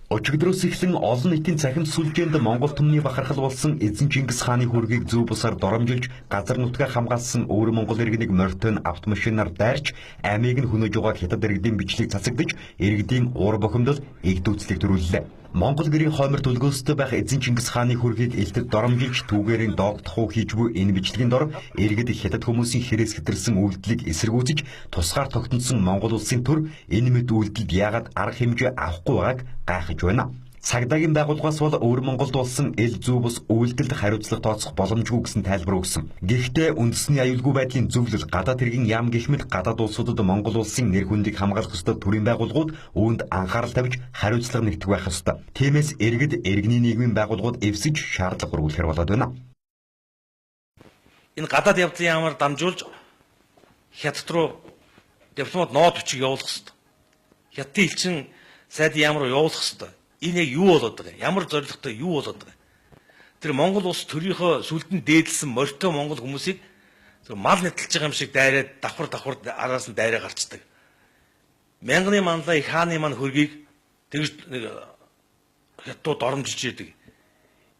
Өчигдрөөс эхлэн олон нийтийн цахим сүлжээнд Монгол түмний бахархал болсон эзэн Чингис хааны хөргийг зүү бусаар доромжилж газар нутгаа хамгаалсан өвөр Монгол иргэнийг морьтой автомашинаар дайрч аймыг нь хөнөөж байгаа хятад иргэдийн бичлэг цацагдаж иргэдийн уур бухимдал эгдүүцлийг төрүүллээ. Монгол гэрийн хоймор түлгөөстэй байх эзэн Чингис хааны хөргийг элтэд доромжилж түүгээрийн догдох уу хийж буй энэ бичлэгийн дор иргэд хятад хүмүүсийн хэрэгс хэтэрсэн үйлдэлийг эсэргүүцэж тусгаар тогтносон Монгол улсын төр энэ мэд үйлдэлд яагаад арга хэмжээ авахгүй байгааг гайхаж байна. Цагдаагийн байгууллагаас бол өвөр Монголд болсон эл зүү бус үйлдэлд хариуцлага тооцох боломжгүй гэсэн тайлбар өгсөн. Гэхдээ үндэсний аюулгүй байдлын зөвлөл, гадаад хэргийн яам гэх мэт гадаад улсуудад Монгол улсын нэр хүндийг хамгаалах ёстой төрийн байгууллагууд үүнд анхаарал тавьж хариуцлага нэгтгэх байх ёстой. Тиймээс иргэд, иргэний нийгмийн байгууллагууд эвсэж шаардлага өргүүлэхээр болоод байна. Энэ гадаад явдлын яамаар дамжуулж хятад руу дипломат ноод бичиг явуулах ёстой. Хятадын элчин сайдын яам руу явуулах ёстой. Энэ яг юу болоод байгаа юм? Ямар зорилготой юу болоод байгаа юм? Тэр Монгол улс төрийнхөө сүлдэн дээдлсэн морьтой монгол хүмүүсийг мал нэтэлж байгаа юм шиг дайраад давхар давхар араас нь дайраа гарчдаг. Мянганы манлай их хааны маань хөргийг тэгж нэг хятадууд доромжилж идэг.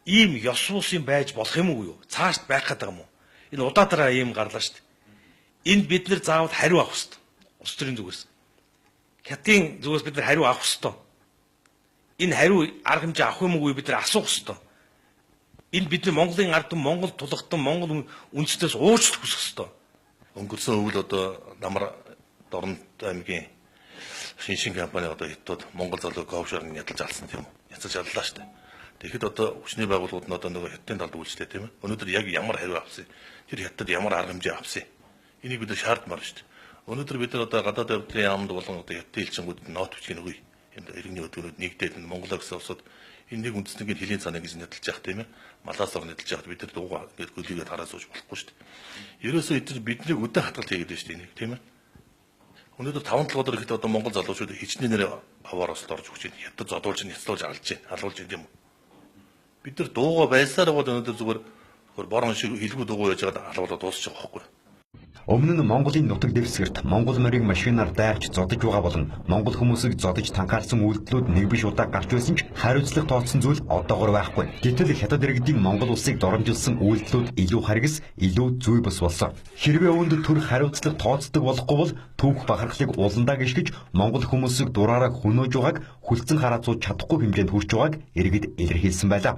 Ийм ёс бус юм байж болох юм уу юу? Цаашд байх гэдэг юм уу? Энэ удаадараа ийм гарлаа шүү дээ. Энд бид нар заавал хариу авах хэрэгтэй. Улс төрийн зүгээс. Хятадын зүгээс бид нар хариу авах хэрэгтэй. Энэ хариу арга хэмжээ авах юм уу бид нар асуух хэрэгтэй. Энэ бид нар Монголын ард түмэн, Монгол тулгтан, Монгол үндэстнээс уучлалт хүсэх хэрэгтэй. Өнгөрсөн өвөл одоо Намар Дорнод аймгийн шиншин компани одоо хятадууд Монгол залуу офшорыг ядалж алсан тийм үү? Ядалж аллаа шүү дээ. Тэгэхэд одоо хүчний байгууллагууд нь одоо нөгөө хятадын талд үйлчлээ тийм ээ. Өнөөдөр яг ямар хариу авсан? Тэр хятад ямар арга хэмжээ авсан? Энийг бид нар шаардмаар шүү дээ. Өнөөдөр бид нар одоо гадаад явдлын яамд болон одоо хятадын элчингүүд нот бичгийг өгье. Энэ иргэний өдөөнүүд нэгдээд Монгол гэсэн улсад энэ нэг үндэстнийн хөлийн цаныг гэж нэтлж явах тийм ээ. Малаас ор нэтлж явахад бид нар дуугаа ингээд гөлийгээд хараа сууж болохгүй шүү дээ. Ерөөсөө эдгээр бидний өдөө хатгалт хийгээд байна шүү дээ энийг тийм ээ. Өнөөдөр 5 7 өдөр ихэд одоо Монгол залуучууд хичнээн нэр аваар осолд орж өгч байна. Хятад зодуулж, няцлуулж алж байна. Алуулж байна тийм үү. Бид нар дуугаа байсаар бол өнөөдөр зүгээр борон шиг хилгүү дуугаа яаж байгаад алуулаад дуусчих байгаа байхгүй. Өмнө нь Монголын нутаг дэвсгэрт Монгол морийг машинаар дайрч зодож байгаа болон Монгол хүмүүсийг зодож танхаарсан үйлдэлүүд нэг биш удаа гарч байсан ч хариуцлага тооцсон зүйл одоогор байхгүй. Гэтэл хятад иргэдийн Монгол улсыг доромжилсан үйлдэлүүд илүү харгас, илүү зүй бус болсон. Хэрвээ үүнд төр хариуцлага тооцдог болохгүй бол түүх бахархлыг уландаа гიშгэж Монгол хүмүүсийг дураараа хөнөөж байгааг хүлцэн хараацуулж чадахгүй хэмжээнд хүрч байгааг иргэд илэрхийлсэн байлаа.